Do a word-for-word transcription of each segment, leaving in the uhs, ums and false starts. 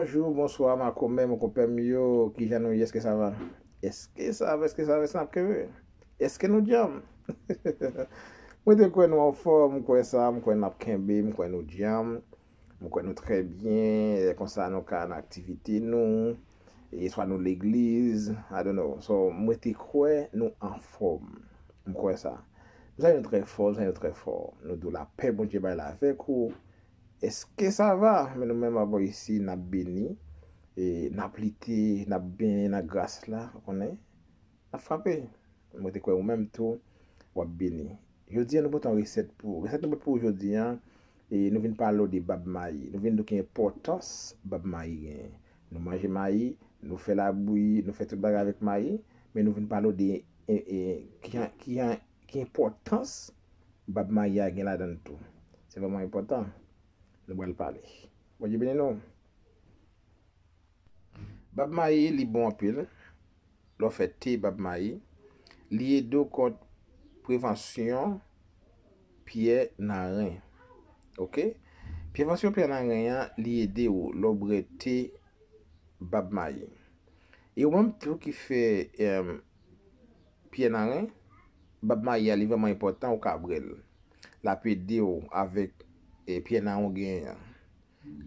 Bonjou, bonswa, makomè, mon konpè m yo, kijan nou ye, èske sa va? Èske sa va, èske sa va, èske n ap kenbe? Èske nou djanm? Mwen te kwè nou anfòm, m kwè sa, m kwè n ap kenbe, m kwè nou djanm, m kwè nou trè byen, e konsa nou ka nan aktivite nou, e swa nou legliz, I don't know. So, mwen te kwè nou anfòm, m kwè sa. M salye nou trè fò, m salye nou trè fò. Nou di w lapè Bondye bay la avèk ou. Èske sa va? Men nou menm avè w isi, n ap beni, e n ap lite, n ap benyen nan gras la, ou konnen, n ap frape. Mwen te kwè ou menm tou, w ap beni. Jodi a, nou pote yon resèt pou ou. Resèt nou pote pou ou jodi a, e nou vin pale w de bab mayi. Nou vin di w ki enpòtans bab mayi genyen. Nou manje mayi, nou fè labouyi, nou fè tout bagay avèk mayi, men nou vin pale w de e, e, ki, ki, ki enpòtans bab mayi a gen ladan l tou. Se vrèman enpòtan. Nou pral pale. Bondye beni nou. Bab mayi, li bon anpil. Lè w fè te bab mayi, li ede w kont prevansyon pyè nan ren. Oke? Prevansyon pyè nan ren an, li ede w lè w bwè te bab mayi. E ou menm tou ki fè, em, pyè nan ren, bab mayi a, li vrèman enpòtan, ou ka bwè l. L ap ede w avèk, e, pyè nan ren w genyen an.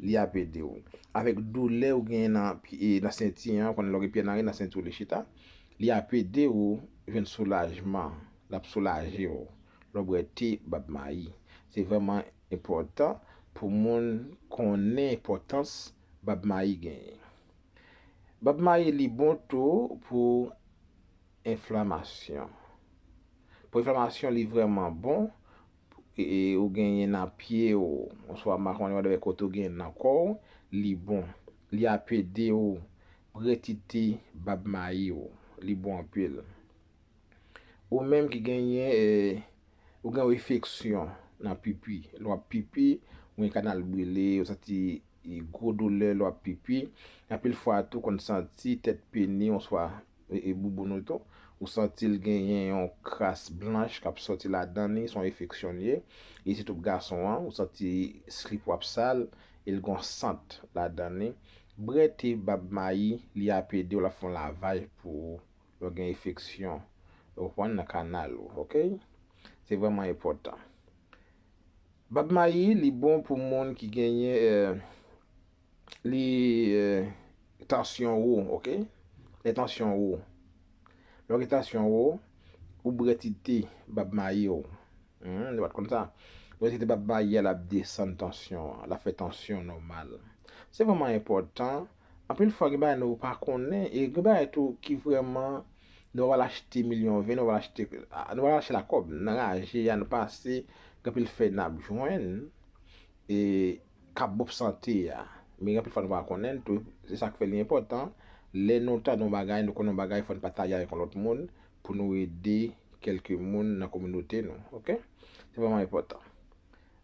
Li ap ede w. Avèk doulè ou genyen nan, e, nan senti an, konnen lè w gen pyè nan ren nan senti w li chita, li ap ede w jwenn soulajman. L ap soulaje w lè w bwè te bab mayi. Se vrèman enpòtan pou moun konnen enpòtans bab mayi genyen. Bab mayi, li bon tou pou enflamasyon. Pou enflamasyon, li vrèman bon. E, e, ou genyen nan pye w, oswa makonn whatever kote ou genyen nan kò w, li bon. Li ap ede w bwè ti te bab mayi w. Li bon anpil. Ou menm ki genyen, e, ou gen yon enfeksyon nan pipi. Lè w ap pipi, ou gen kanal brile, ou santi gwo doulè lè w ap pipi. Anpil fwa tou, konn santi tèt peni, oswa, e, e, bouboun ou tou. Ou santi l genyen yon kras blanch k ap sòti ladan li, se yon enfeksyon li ye. E sitou pou gason an, ou santi slip w ap sal, e l gen yon sant ladan li. Bwè te bab mayi, li ap ede w, l ap fè yon lavaj pou ou. Lè w gen enfeksyon, ou konprann, nan kanal ou, oke? Se vrèman enpòtan. Bab mayi, li bon pou moun ki genyen, eh, li, eh, tansyon wo, oke? Lè tansyon wo. Lè w gen tansyon wo, ou bwè ti te bab mayi w. Hmm, nou pa t konn sa. Lè ti te bab mayi a, l ap desann tansyon an, l ap fè tansyon nòmal. Se vrèman enpòtan. Anpil fwa, gen bagay nou pa konnen, e gen bagay tou ki vrèman, nou pral achte milyon ven, nou pral achte, nou pral achte lakòb, nan raje a, nou pase, gen anpil fè n ap jwenn, e k ap bon pou sante a. Men gen anpil fwa nou pa konnen l tou, se sa k fè li enpòtan. Lè nou tande yon bagay, nou konnen yon bagay, fò n pataje avèk yon lòt moun pou nou ede kèlke moun nan kominote nou, oke? Se vrèman enpòtan.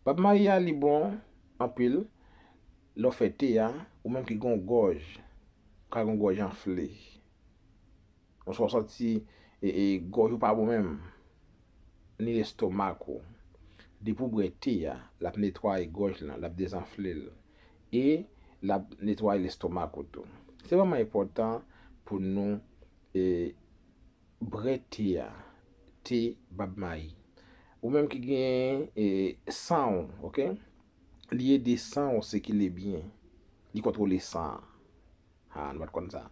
Bab mayi a, li bon anpil lè w fè te a, ou menm ki gen yon gòj, ou ka gen yon gòj anfle. Oswa w santi, e, e, gòj ou pa bon menm, ni lestomak ou. Depi w bwè te a, l ap netwaye gòj lan, l ap dezanfle l. E l ap netwaye lestomak ou tou. Se vrèman enpòtan pou nou, e, bwè te a, te bab mayi. Ou menm ki gen, e, san w, oke? Li ede san w sikile byen. Li kontwole san an. Ha, nou pa t konn sa.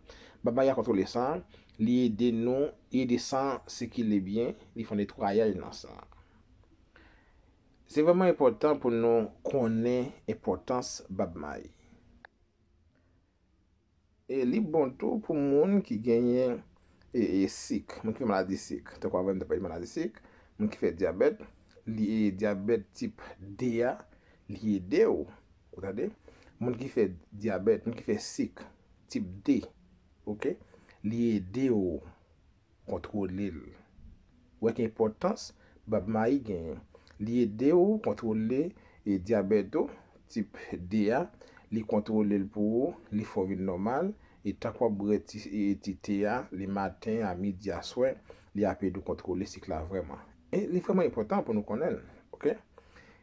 Bab mayi a kontwole san, li ede nou, li ede san sikile byen, li fè netwayaj nan san. Se vrèman enpòtan pou nou konnen enpòtans bab mayi. E li bon tou pou moun ki genyen, e, e, sik, moun ki fè maladi sik. Tankou avè m te pale maladi sik, moun ki fè dyabèt, li, e, dyabèt tip de a, li ede w. Ou tande? Moun ki fè dyabèt, moun ki fè sik tip de, oke? Li ede w kontwole l. Ou wè ki enpòtans bab mayi genyen. Li ede w kontwole, e, dyabèt ou, tip de a, li kontwole l pou ou, li fè w vin nòmal, e tank w ap bwè ti, e, ti te a, le maten, a midi, aswè, li ap ede w kontwole sik la vrèman. E li vrèman enpòtan pou nou konnen l, oke?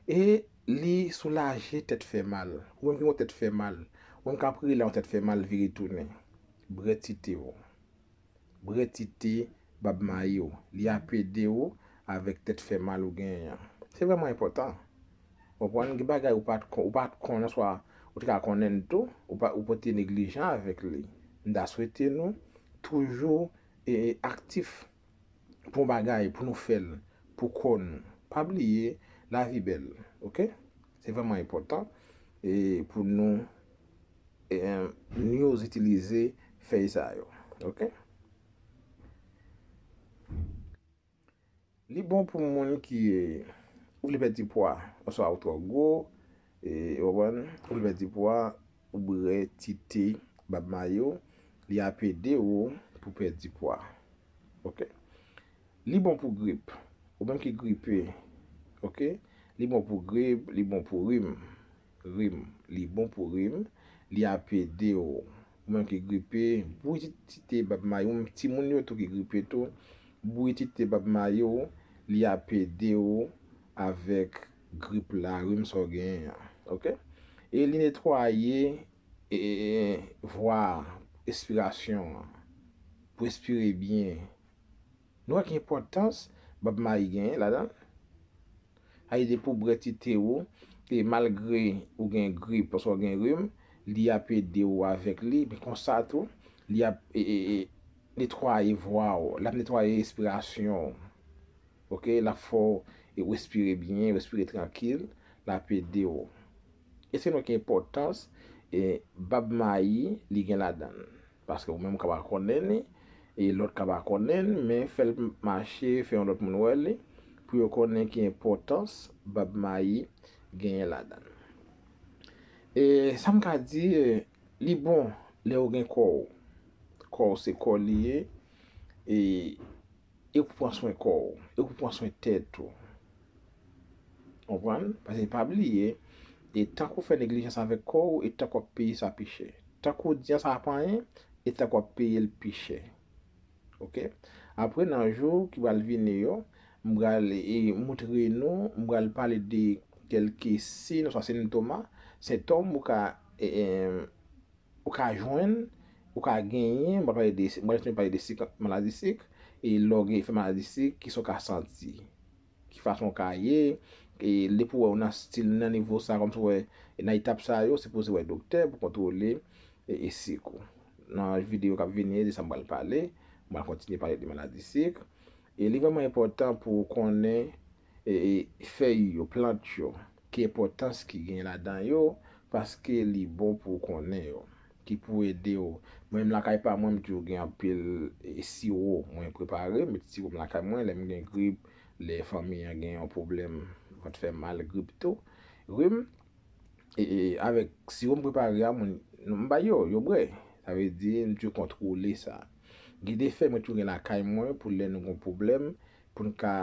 E li soulaje tèt fè mal. Ou menm ki gen yon tèt fè mal, Moun k ap rele yon tèt fè mal vire tounen. Brè ti te w. Brè ti te Bab Mayi w. Li ap ede w avèk tèt fè mal ou genyen an. Se vrèman enpòtan. Ou konprann? Gen bagay ou pa t kon-, ou pa t konnen, swa ou te ka konnen l tou, ou pa, ou pote neglijan avèk li. M ta swete nou toujou e, e, aktif pou yon bagay, pou nou fè l, pou kò nou. Pa bliye, lavi bèl, oke? Se vrèman enpòtan e, pou nou e, nou itilize fèy sa yo, oke? Li bon pou moun ki, e, ou vle pèdi pwa, oswa ou twò gwo, e, ou konprann, ou vle pèdi pwa, ou brè ti te Bab Mayi w, li ap ede w pou pèdi pwa. Oke? Li bon pou grip. Ou menm ki gripe, oke? Li bon pou grip, li bon pou rim. Rim. Li bon pou rim, li ap ede w. Ou menm ki gripe, bouyi ti te Bab Mayi w, ou menm timoun yo tou ki gripe tou, bouyi ti te Bab Mayi w, li ap ede w avèk grip la, rim sa w genyen an, oke? E li netwaye e, e, e, vwa a, espirasyon an, pou espire byen. Nou wè ki enpòtans Bab Mayi genyen ladan l? Sa vle di pou brè ti te w, e malgre ou gen grip, oswa ou gen rim, li ap ede w avèk li, men konsa tou, li ap e, e, e, netwaye vwa w, l ap netwaye espirasyon w. Oke, l ap fè w e, respire byen, respire trankil, l ap ede w. Èske nou wè ki enpòtans e, Bab Mayi li gen ladan l? Paske ou menm ou ka pa konnen li, e lòt ka pa konnen l, men fè l mache, fè yon lòt moun wè li, pou yo konnen ki enpòtans Bab Mayi genyen ladan l. E sa m ka di, e, li bon lè ou gen kò w. Kò w se kò li ye, e, e pou pran swen kò w, e pou pran swen tèt ou. Konprann? Paske pa bliye, e tank ou fè neglijans avèk kò w, e tank w ap peye sa pi chè. Tank ou di an sa pa anyen, e tank w ap peye l pi chè. Oke? Apre, nan jou ki pral vini yo, m pral, e, moutre nou, m pral pale de kèlke siy, oswa sentoma, sentòm ou ka, e, e, ou ka jwenn, ou ka genyen, m pral pale de, m pral pale de sik, maladi sik, e lè w gen fè maladi sik, kisa w ka santi, ki fason w ka ye, e depi w wè w nan stil, nan nivo sa, kòmsi w wè, e nan etap sa yo, sipoze wè doktè pou kontwole, e, e sik ou. Nan videyo k ap vini, de sa m pral pale, m pral kontinye pale de maladi sik. E li vrèman enpòtan pou w konnen, e, e, fèy yo, plant yo, ki enpòtans ki gen ladan yo, paske li bon pou w konnen yo, ki pou ede w. Mwen menm lakay pa mwen, m toujou gen anpil, e, siwo mwen prepare, m met siwo m lakay mwen, lè m gen grip, lè fanmi an gen yon pwoblèm vant fè mal, grip tou, rim, e, e, avèk siwo m prepare a, moun, m bay yo, yo bwè. Sa vle di, m toujou kontwole sa. Gen de fèy mwen toujou gen lakay mwen pou lè nou gen pwoblèm, pou n ka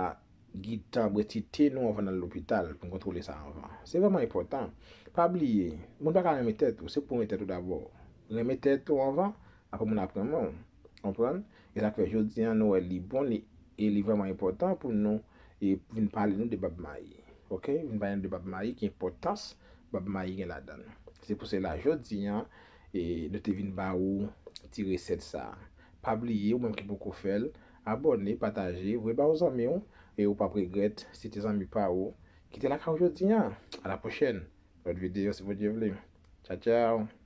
gentan bwè ti te nou anvan n al lopital, pou n kontwole sa anvan. Se vrèman enpòtan. Pa bliye, moun pa ka renmen tèt ou, se pou w renmen tèt ou dabò. Renmen tèt ou anvan, apre moun ap renmen w. Konprann? E sa k fè jodi a nou wè li bon, li, e li vrèman enpòtan pou nou, e vin pale nou de Bab Mayi. Oke? Vin pale nou de Bab Mayi, ki enpòtans Bab Mayi gen ladan l. Se pou sela jodi a, e nou te vin ba ou ti resèt sa. Pa bliye, ou menm ki poko fè l, abòne, pataje, voye ba yon zanmi w, e ou p ap regrèt, si te zanmi pa ou ki te lakay ou jodi a. A la pwochèn, lòt videyo, si Bondye vle. Tchaw, tchaw!